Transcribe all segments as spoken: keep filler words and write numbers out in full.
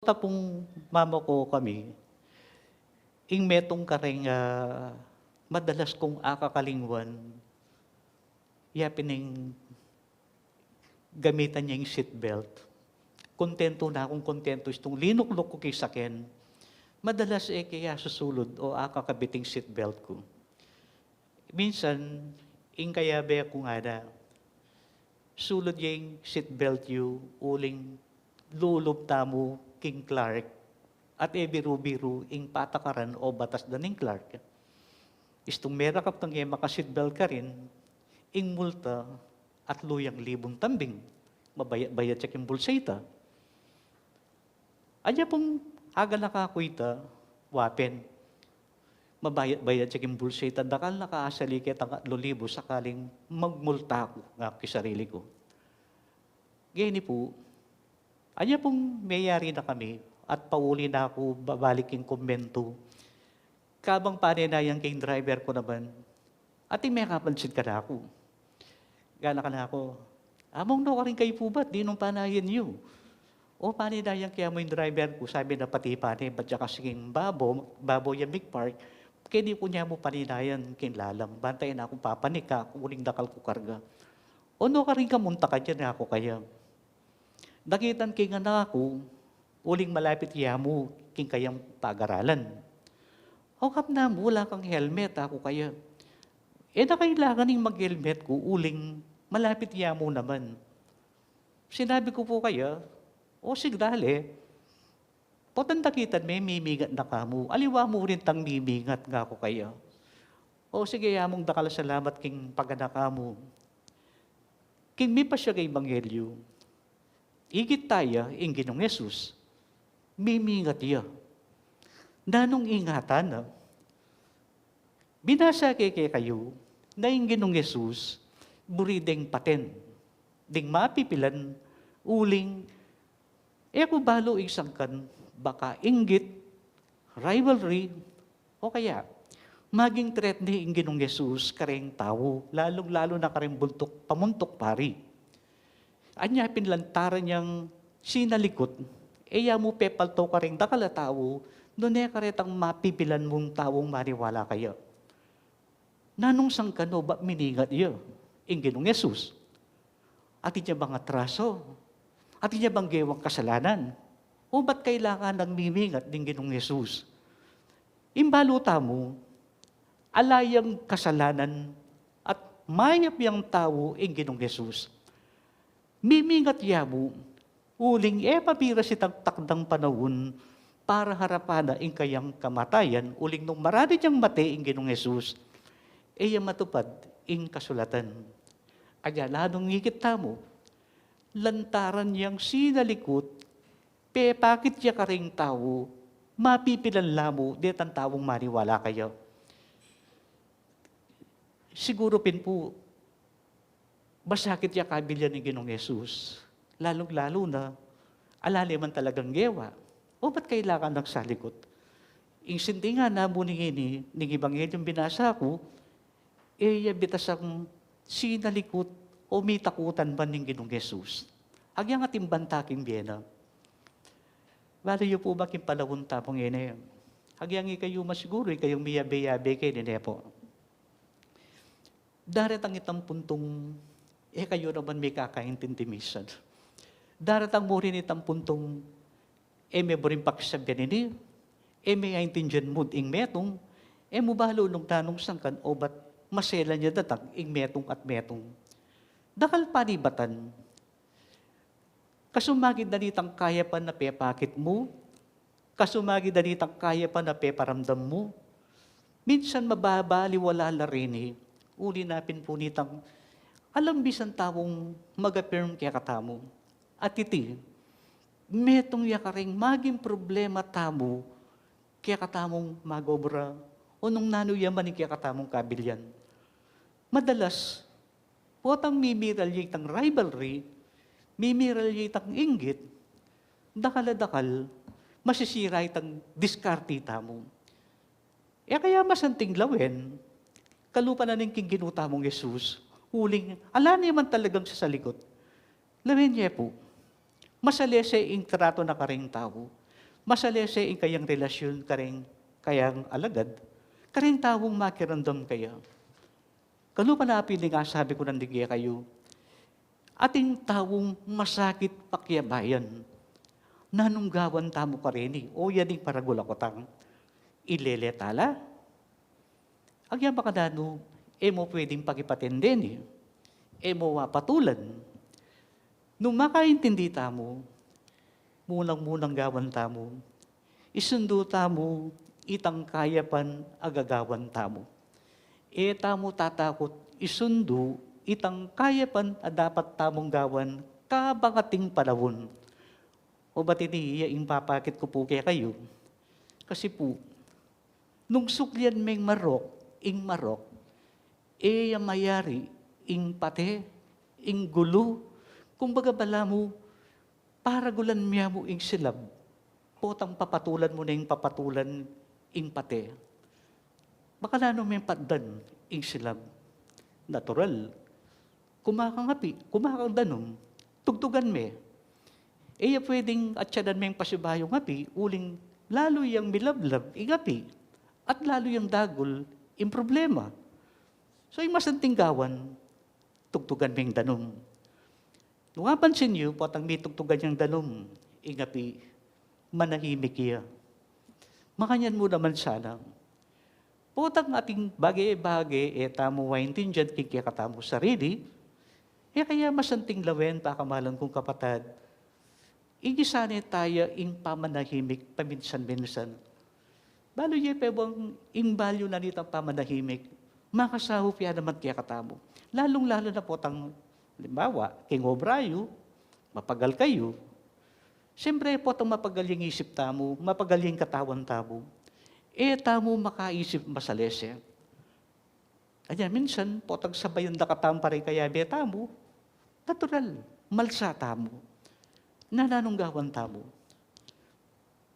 Tapung mama ko kami, ing metung karing, ah, madalas kung akakalingwan, ya pin ing gamitan ya ing seat belt. Kontento na kung kontento istung linukluk ku king saken. Madalas e ke ya susulud o akakabit ing seat belt ku. Minsan, ing kayabe ku ngana, sulud ya ing seat belt yu uling lulub tamu king Clark at e biru-biru ing patakaran o batas da ning Clark. Istung merakap kang e maka-seat belt karin, ing multa atlu yang libung tambing, mabayat-bayat ya king bulsa ita. Anya pung aganaka ku ita, wa pin. Mabayat-bayat ya king bulsa ita, dakal na ka asali ketang atlu libu sakaling magmulta ku, ngana ku king sarili ku. Geni pu, anya pung meyari na kami at pauli na ku babalik king kumbentu. Kabang paninayan king driver ku naman, atin mekapansin kanaku. Ngana kanaku, "Among, nu karin kayu pu bat, ninung panayan yu?" "O, paninayan ke ya mu ing driver ku, sabi na pati pane, bat ya kasi king babo, babo ya mig-park, keni ku ne mu paninayan king lalam, bang e na ku papanik uling dakal ku karga." "O, nu karin ka munta kanyan?" ngana ku kaya. "Nakitan ke ing anak ku, uling malapit ya mu king kayang pagaralan." "O, kapna mu, ala kang helmet," ngana ku kaya. "E na kailangan ing mag-helmet ku, uling malapit ya mu naman." Sinabi ku pu kaya, "O, sige, dale. Potang dakitan me, mimingat na ka mu. Aliwa mu rin tang mimingat," ngana ku kaya. "O sige, Among, dakal a salamat king paganaka mu." King mipasiag a ebanghelyu, ikit ta ya ing Ginung Jesus, mimingat ya. Nanung ingatan na? Binasa ke kekayu na ing Ginung Jesus, buri deng paten, deng mapipilan, uling e ku balu ing sangkan, baka inggit, rivalry, o kaya maging threat ne ing Ginung Jesus kareng tau, lalung-lalu na kareng buntuk, pamuntuk pari. Anya pin lantaran yang sinalikut, e ya mu pepalto kareng dakal a tau, nune karetang mapipilan mung taung maniwala kaya. Nanung sangkan o ba miningat ya ing Ginung Jesus? Atin ya bang atraso? Atin ya bang gewang kasalanan? O ba't kailangan nang mimingat ding Ginung Jesus? Ing balu tamu, ala yang kasalanan at mayap yang tau ing Ginung Jesus. Mimingat ya mu, uling e pa miras itang takdang panaun para harapan na ing kayang kamatayan, uling nung marani yang mate ing Ginung Jesus, e ya matupad ing kasulatan. Kaya nanung ikit tamu, lantaran yang sinalikut, pepakit ya karing tau, mapipilan la mu detang taung maniwala kaya. Siguru pin pu, masakit ya kabilyan ning Ginung Jesus. Lalung-lalu na, ala ne man talagang gewa. O ba't kailangan nang salikut? Ing sintingan na mu ning ini, ning ebanghelyung binasa ku, e ya bitasang sinalikut o mitakutan man ning Ginung Jesus. Agyang atin banta king bie na. Balu yu pu ba king panaun tamung ini, agyang ikayu man siguru, ikayung miyabe-yabe keni, ne pu? Daratang itang puntung, e kayu naman mekakaintindi minsan. Daratang mu rin itang puntung, e me buring pakisabian ini, e me aintindian mu ing metung, e mu balu nung nanung sangkan o ba't maselan ya datang ing metung at metung. Dakal panibatan, kasumagid na nitang kayapan a pepakit mu, kasumagid na nitang kayapan a peparamdam mu, minsan mababaliwala la rini, uli na pin pu nitang alang bisan taung mag-affirm kekatamu. At iti, metung ya karing maging problema tamu, kekatamung mag-obra, o nung nanu ya man ing kekatamung kabilyan. Madalas, potang mimiral ya itang rivalry, mimiral ya itang inggit, dakal a dakal, masisira itang diskarte tamu. E kaya masanting lawen, kalupa na ning king Ginu tamung Jesus, uling ala ne man talagang sasalikut. Lawen ye pu, masalese ing tratu na karing tau. Masalese ing kayang relasyun kareng kayang alagad, kareng taung makiramdam kaya. Kalupa na pin ing asabi ku nandin kekayu, atin taung masakit pakiabayan. Nanung gawan tamu kareni? O ya ding paragul a kutang. Ilele ta la? Agya makananu, e mu pwedeng pakipatenden, e mu wa patulan. Nung makaintindi tamu, munang-munang gawan tamu, isundu tamu itang kayapan a gagawan tamu. E tamu tatakut isundu itang kayapan a dapat tamung gawan kabang ating panaun. O bati ni iya ing papakit ku pu kekayu. Kasi pu, nung suklian meng marok ing marok, e ya mayari ing pate, ing gulu. Kumbaga balamu, paragulan mya mu ing silab, potang papatulan mu na ing papatulan ing pate. Makananu meng patdan ing silab? Natural. Kumakang api, kumakang danum, tugtugan me. E ya pwedeng atyanan meng pasibayung api, uling lalu yang milablab ing api, at lalu yang dagul ing problema. So, ing masanting gawan, tugtugan meng danum. Nung apansin yu, potang mitugtugan yang danum ing api, manahimik ya. Makanyan mu naman sana. Potang atin bage-bage e tamu maintindian king kekatamung sarili, e kaya masanting lawen, pakamalan kung kapatad, igisan ne taya ing pamanahimik paminsan-minsan. Balu ye pe bang ing balu na nitang pamanahimik makasaup ya naman kekatamu. Lalung-lalu na potang, halimbawa, king obra yu, mapagal kayu. Siyempre, potang mapagal yang isip tamu, mapagal yang katawan tamu, e tamu makaisip masalese. Anya, minsan, potang sabayan da katamu pa ring kayabe tamu, natural, malsa tamu. Nananung gawan tamu?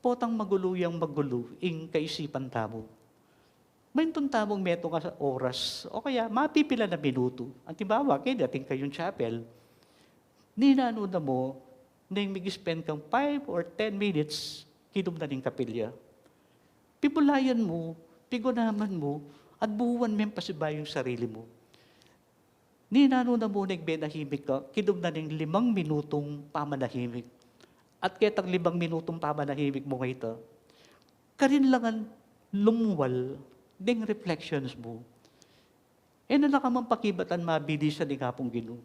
Potang magulu yang magulu ing kaisipan tamu. Maintun tamung metung a oras, o kaya mapipila na minutu. Halimbawa, keni atin kayung chapel, ninanu na mu neng mig-spend kang five or ten minutes kinum na ning kapilya? Pibulayan mu, pigunaman mu, at buuan meng pasibayu ing sarili mu. Ninanu na mu neng menahimik ka kinum na ning limang minutung pamanahimik? At ketang limang minutung pamanahimik mu ngeni, karin la ngan lumwal deng reflections mu. E na la ka mang pakibatan mabilisan ing Apung Ginu.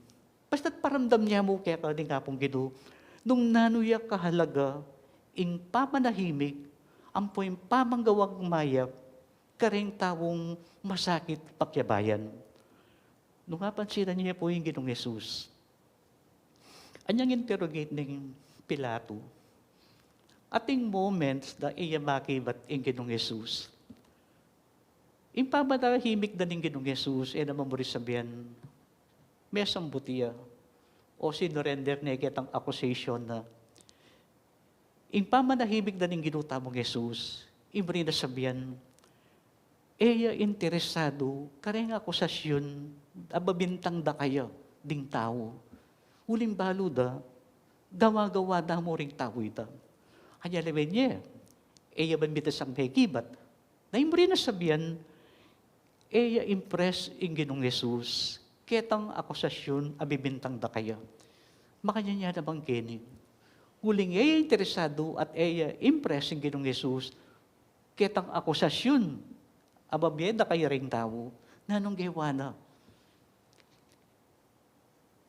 Basta't paramdam ne mu keka ing Apung Ginu nung nanu ya kahalaga ing pamanahimik ampo ing pamanggawang mayap kareng taung masakit pakiabayan. Nung apansinan ye pu ing Ginung Jesus, anyang interrogate ning Pilato, atin moments da e ya makibat ing Ginung Jesus. Ing pamanahimik da ning Ginung Jesus, e naman buri sabian, mesambut ya o sinurrender ne ketang accusation na. Ing pamanahimik da ning Ginu tamung Jesus, ing buri na sabian, e ya interesadu kareng akusasyun a babintang da kaya ding tau. Uling balu da, gawa-gawa da mu ring tau ita. Anya lawen ye, e ya bang mitasang mekibat? Na ing buri na sabian, e ya impress ing Ginung Jesus ketang akusasyun a bibintang da kaya. Makanyan ya naman keni. Uling e ya interesadu at e ya impress ing Ginung Jesus ketang akusasyun a babie da kaya ring tau, nanung gewa na?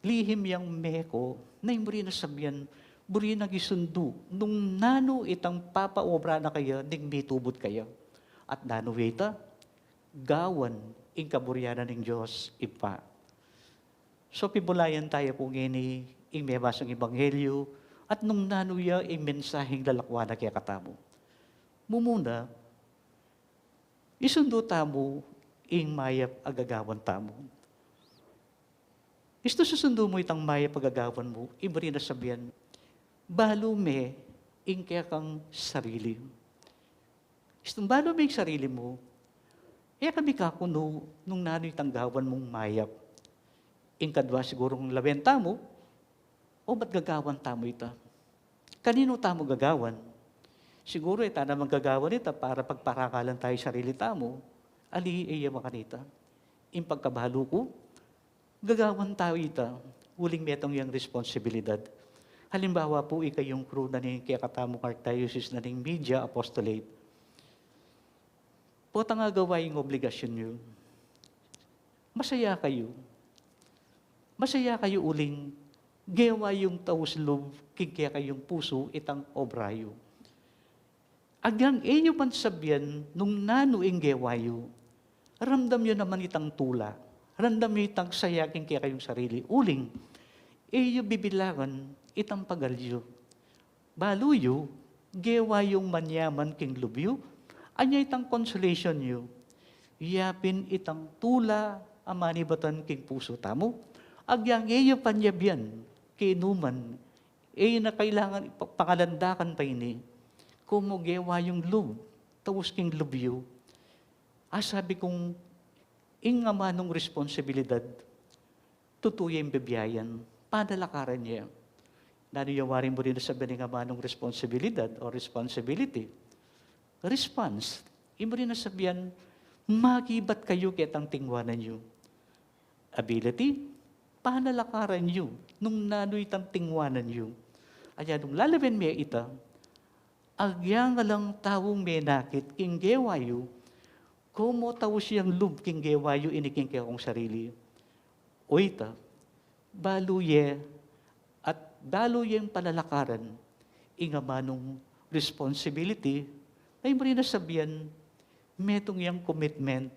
Lihim yang meko, na ing buri na sabian, buri nang isundu nung nanu itang papaobra na kaya ning mitubud kaya. At nanu ita? Gawan ing kaburian na ning Dios Ibpa. So, pibulayan taya pu ngeni ing mebasang ebanghelyu at nung nanu ya ing mensaheng lalakwan na kekatamu. Mumuna, isundu tamu ing mayap a gagawan tamu. Istu susundu mu itang mayap a gagawan mu, ing buri na sabian, balu me ing kekang sarili. Istung balu me ing sarili mu, e ka mikakunu nung nanu itang gawan mung mayap. Ing kadwa sigurung lawen tamu, o ba't gagawan tamu ita? Kaninu tamu gagawan? Siguru, e ta naman gagawan ita para pagparangalan tayu sarili tamu. Ali, e ya makanita. Ing pagkabalu ku, gagawan tayu ita uling metung yang responsibilidad. Halimbawa pu, ikayung crew na ning kekatamung Archdiocese na ning Media Apostolate. Potang agawa ing obligasyun yu, masaya kayu. Masaya kayu uling gewa yung taus lub king kekayung pusu itang obra yu. Agyang e yu man sabian nung nanu ing gewa yu, ramdam yu naman itang tula, ramdam yu itang saya king kekayung sarili, uling e yu bibilangan itang pagal yu. Balu yu, gewa yung manyaman king lub yu, anya itang consolation yu, ya pin itang tula a manibatan king pusu tamu. Agyang e yu panyabian kenu man, e yu na kailangan ipa-, pangalandakan pa ini. Komu gewa yung lub, taus king lub yu. Asabi kung ing amanung responsibilidad, tutu ya ing bibiayan, panalakaran ya. Nanu ya waring buri na sabian ing amanung responsibilidad o responsibility? Response. Ing buri na sabian, magibat kayu ketang tingwanan yu. Ability, panalakaran yu nung nanu itang tingwanan yu. Anya nung lalawen me ita, agyang alang taung menakit king gewa yu, komu taus yang lub king gewa yu ini king kekong sarili. Oyta, balu ye at balu yeng palalakaran ing amanung responsibility, na ing buri na sabian, metung yang commitment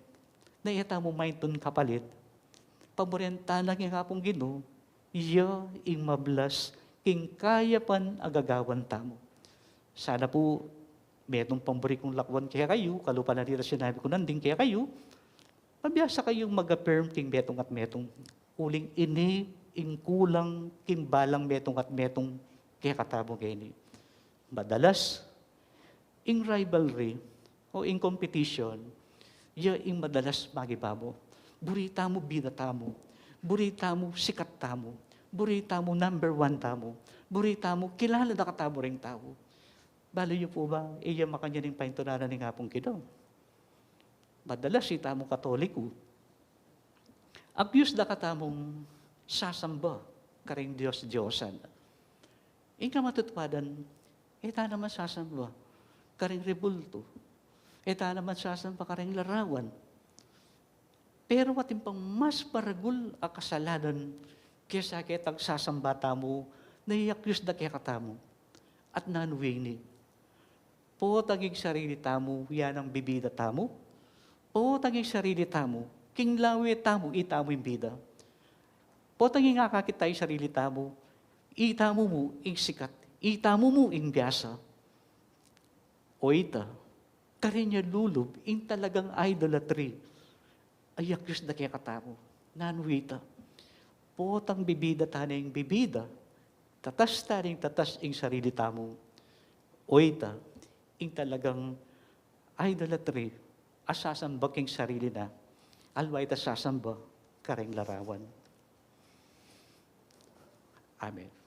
na e tamu maintun kapalit. Pamurian tana king Apung Ginu, iya ing mablas king kayapan a gagawan tamu. Sana pu, metung pang buri kung lakuan kekayu, kalupa na dita sinabi ku nandin kekayu, mabiasa kayung mag-affirm king metung at metung. Uling ini ing kulang king balang metung at metung kekatamu ngeni. Madalas, ing rivalry o ing competition, ya ing madalas magibamu. Buri tamu bida tamu, buri tamu sikat tamu, buri tamu number one tamu, buri tamu kilala na katamu ring tau. Balu yu pu ba, iya makanyan ing paintunanan ning Apung Ginu. Madalas itamu Katoliko, agyus da katamung sasamba karing dios-diosan. Ing kamatutwadan, e ta naman sasamba karing rebulto. E ta naman sasamba karing larawan. Pero atin pang mas maragul a kasalanan kesa ketang sasamba tamu na iakyus da kekatamu. At nanu ini? Potang ing sarili tamu, ya nang bibida tamu. Potang ing sarili tamu, king lawe tamu, itamu ing bida. Potang ing akakit ta ing sarili tamu, itamu mu ing sikat, itamu mu ing biasa. O ita, karin ya lulub ing talagang idolatry a iakyus da kekatamu. Nanu ita? Potang bibida ta na ing bibida, tatas ta na ing tatas ing sarili tamu. O ita, ing talagang idolatry a sasamba king sarili na, aliwa ita sasamba karing larawan. Amen.